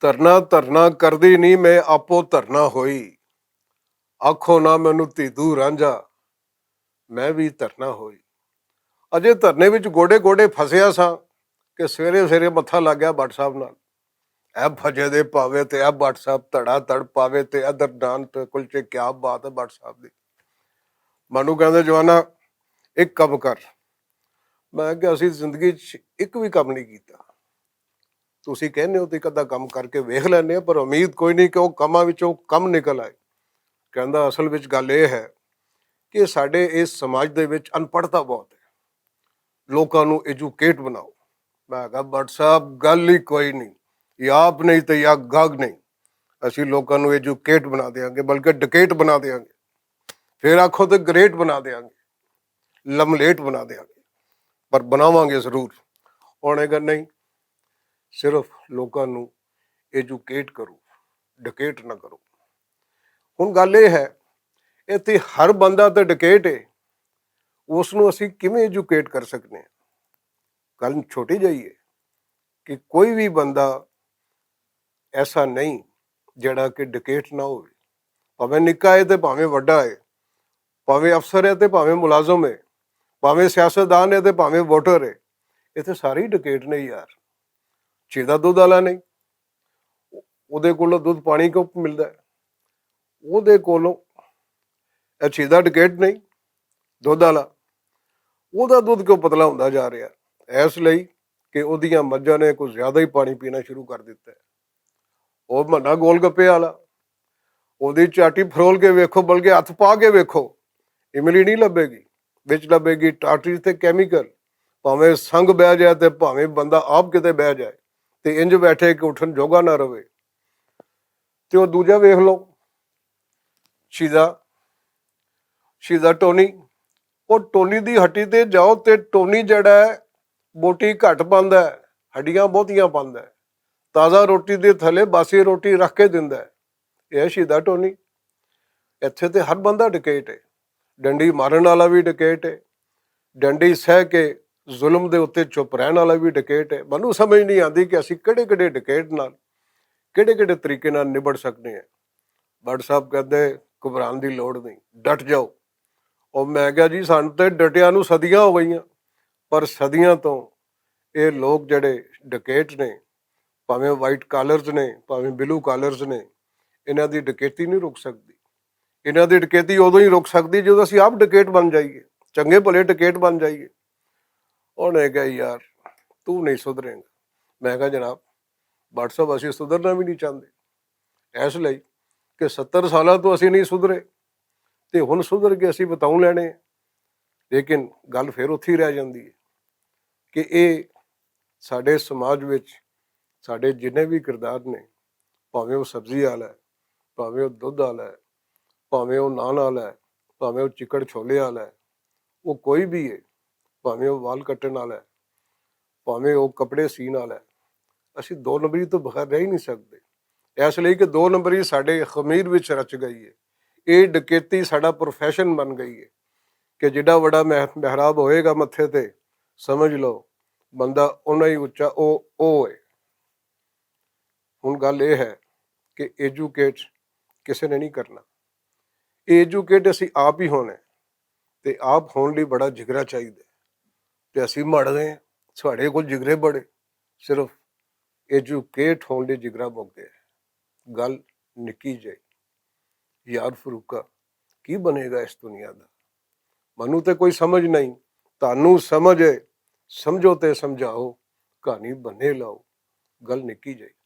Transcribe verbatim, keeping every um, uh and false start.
دھرنا دھرنا کردی نی میں آپو دھرنا ہوئی۔ آکھو نہ مینوں تیدو رانجھا، میں وی دھرنا ہوئی۔ اجے دھرنے وچ گوڈے گوڈے فسیا ساں کہ سویرے سویرے متھا لگ گیا بٹ صاحب نال۔ اے بھجے دے پاوے تے اے بٹ صاحب تڑا تڑ پاوے تے ادھر نان تے کلچے، کیا بات ہے بٹ صاحب دی۔ مینوں کہندے، جوانا، ایک کم کر۔ میں کہ اسی زندگی چ ایک بھی کم نہیں کیتا۔ تسی کہنے ہو تے کدا کم کر کے ویکھ لینے آں، پر امید کوئی نہیں کہ او کماں وچوں کم نکل آئے۔ کہندا، اصل وچ گل اے ہے کہ ساڈے اس سماج دے وچ انپڑھتا بہت ہے، لوکاں نوں ایجوکیٹ بناؤ۔ میں کہا، بٹ صاحب، گل ہی کوئی نہیں، یا آپ نہیں تے یا گگ نہیں۔ اسی لوکاں نوں ایجوکیٹ بنا دیاں گے، بلکہ ڈکیٹ بنا دیاں گے، پھر آکھو تے گریٹ بنا دیاں گے، لملیٹ بنا دیاں گے، پر بناواں گے ضرور۔ انہیں کہا، نہیں، صرف لوکاں نوں ایجوکیٹ کرو، ڈکیٹ نہ کرو۔ ہن گل اے ہے، اتھے ہر بندہ تے ڈکیٹ ہے، اس نوں اسی کیویں ایجوکیٹ کر سکنے ہیں؟ گل چھوٹی جائی ہے کہ کوئی بھی بندہ ایسا نہیں جڑا کہ ڈکیٹ نہ ہوئے، بھاویں نکا ہے تے بھاویں وڈا ہے، بھاویں افسر ہے تے بھاویں ملازم ہے، بھاویں سیاستدان ہے تے بھاویں ووٹر ہے۔ اتھے سارے ہی ڈکیٹ نے یار۔ چیزا دودھ والا نہیں، اودے کولوں دودھ پانی کیوں ملدا ہے؟ اودے کولوں، اے چیزا ڈکیٹ نہیں، دودھ والا، اودے دودھ کیوں پتلا ہوندا جا رہیا ہے؟ ایس لئی کہ اودیاں مجھاں نے کچھ زیادہ ہی پانی پینا شروع کر دتا ہے۔ او منا گول گپے والا، اودی چاٹی پھرول کے ویکھو، بلکہ ہتھ پا کے ویکھو، املی نہیں لبے گی، وچ لبے گی ٹاٹری تے کیمیکل۔ بھاویں سنگ بہ جائے تے بھاویں بندہ آپ کتے بہ جائے، تے انج بیٹھے کہ اٹھن جوگا نہ رہے۔ تے او دوجا ویکھ لو، شیزا، شیزا ٹونی، او ٹونی دی ہٹی تے جاؤ تے ٹونی جڑا ہے، بوٹی گھٹ پاندا ہے، ہڈیاں بہتیاں پاندا ہے، تازہ روٹی دے تھلے باسی روٹی رکھ کے دیندا ہے۔ اے شیدا ٹونی۔ اتھے تے ہر بندہ ڈکیٹ ہے، ڈنڈی مارن والا بھی ڈکیٹ ہے، ڈنڈی سہ کے ظلم دے اُتے چپ رہن والا بھی ڈکیٹ ہے۔ مینوں سمجھ نہیں آندی کہ اسی کہڑے کہڑے ڈکیٹ نال، کہڑے کہڑے طریقے نال نبڑ سکنے ہیں۔ بٹ صاحب کہندے، گھبران دی لوڑ نہیں، ڈٹ جاؤ۔ اور میں کہا، جی، سانوں تے ڈٹیاں نوں صدیاں ہو گئیاں، پر صدیاں تو اے لوگ جڑے ڈکیٹ نے، بھاویں وائٹ کالرز نے، بھاویں بلو کالرز نے، انہاں دی ڈکیتی نہیں رک سکدی۔ انہاں دی ڈکیتی ادوں ہی رک سکدی جدوں اسی آپ ڈکیٹ بن جائیے، چنگے بھلے ڈکیٹ بن جائیے۔ انہاں نے کہا، یار، تو نہیں سدھرے گا۔ میں کہا، جناب، بٹ صاحب، اسی سدھرنا بھی نہیں چاہتے، اس لئی کہ ستر سالاں تو اسی نہیں سدھرے، تے ہن سدھر کے اسی بتاؤں لینے ہیں۔ لیکن گل پھر اتھی رہ جاندی ہے کہ اے ساڈے سماج وچ ساڈے جنے بھی کردار نے، بھاویں او سبزی والا ہے، بھاویں او دودھ والا ہے، بھاویں او نان والا ہے، بھاویں او چکڑ چھولے والا ہے، او کوئی بھی ہے، بھاویں او وال کٹن والا ہے، بھاویں او کپڑے سین والا ہے، اسی دو نمبری تو بغیر رہ ہی نہیں سکدے۔ اس لئی کہ دو نمبری ساڈے خمیر وچ رچ گئی ہے۔ اے ڈکیتی ساڈا پروفیشن بن گئی ہے کہ جڈا وڈا مح-، محراب ہوئے گا متھے تے، سمجھ لو، بندہ اونا ہی اچا او، او ہے۔ ہن گل اے ہے کہ ایجوکیٹ کسے نے نہیں کرنا۔ ایجوکیٹ اسی آپ ہی ہونا ہے، تے آپ ہون لئی بڑا جگرا چاہیدا ہے۔ تے اسی مڑ گئے، ساڈے کول جگرے بڑے، صرف ایجوکیٹ ہون لئی جگرا مک گیا ہے۔ گل نکی جائی۔ یار فروقہ، کی بنے گا اس دنیا دا؟ مینوں تے کوئی سمجھ نہیں، تانوں سمجھ ہے، سمجھو تے سمجھاؤ، کہانی بنے لاؤ۔ گل نکی جائی۔